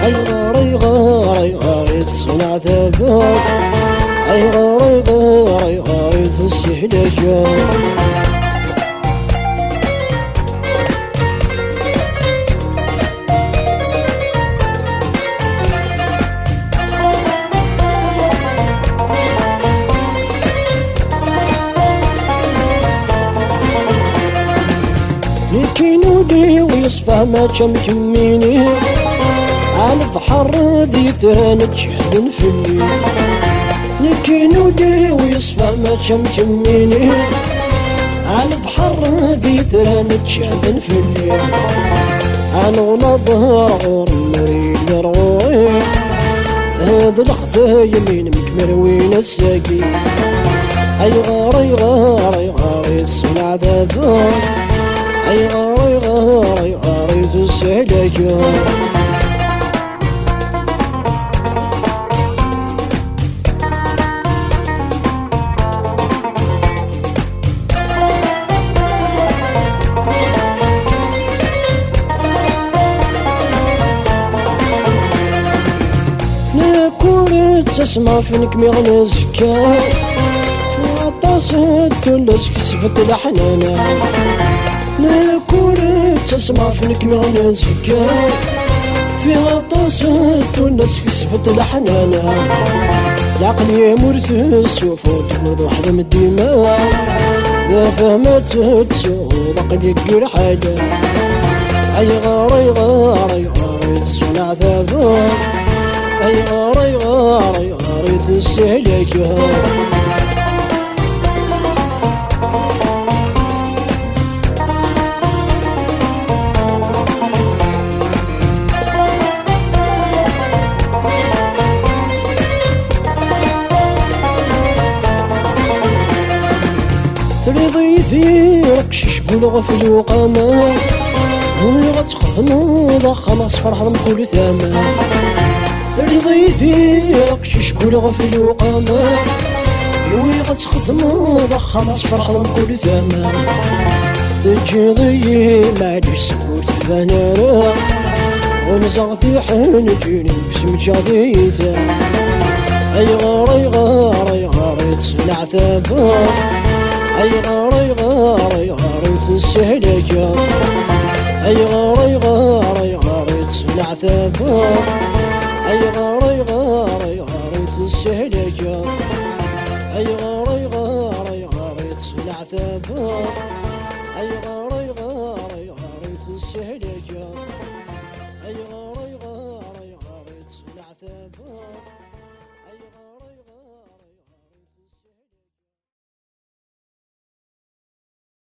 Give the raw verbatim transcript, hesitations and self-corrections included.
Ayɣer, ayɣer, ayɣer i tesneɛtabeḍ? Ayɣer, ayɣer, ayɣer i testehlakeḍ? Nekkini ul-iw yeṣfa mačči am kemmini, a lebḥer d itran ǧehden fell-i. Nekkini ul-iw yeṣfa mačči am kemmini, a lebḥer d itran ǧehden fell-i. Aneɣ naḍer ɣur-m ur yelli ɣur-i, d lexdayem-inem kmerwin ass-agi. Ayɣer, ayɣer, ayɣer i tesneɛtabeḍ? Ayɣer, ayɣer, ayɣer i testehlakeḍ? Nekk ur ttasmeɣ ɣef nekk mi ɣ-nezga, fi aṭas n tullas kesbet leḥnana. Nekk ur ttasmeɣ ɣef nekk mi ɣ-nezga, fi aṭas n tullas kesbet leḥnana. Leɛqel-im ur t-tessufeḍ, ur d weḥd-m dima. Baba ma tettuḍ aql-ik deg lḥala. Ayɣer, ayɣer, ayɣer i tesneɛtabeḍ? Ayɣer, ayɣer, ayɣer i testehlakeḍ? Triḍ-iyi-t-id aqcic, gguleɣ ɣef lewqama. Bɣiɣ ad txedmeḍ axxam, ad tferḥeḍ mkul tama. Triḍ-iyi-t-id aqcic, gguleɣ ɣef lewqama. Bɣiɣ ad txedmeḍ axxam, ad tferḥeḍ mkul tama. Teǧǧiḍ-iyi maɛlic seg ur tban ara. Ɣunzaɣ tiḥen ǧini, semǧaɣ tiyita. Ayɣer, ayɣer, ayɣer i tesneɛtabeḍ? Ayɣer, ayɣer, ayɣer i testehlakeḍ? Ayɣer, ayɣer, ayɣer i tesneɛtabeḍ? Ayɣer, ayɣer, ayɣer i testehlakeḍ? Ayɣer, ayɣer, ayɣer i tesneɛtabeḍ?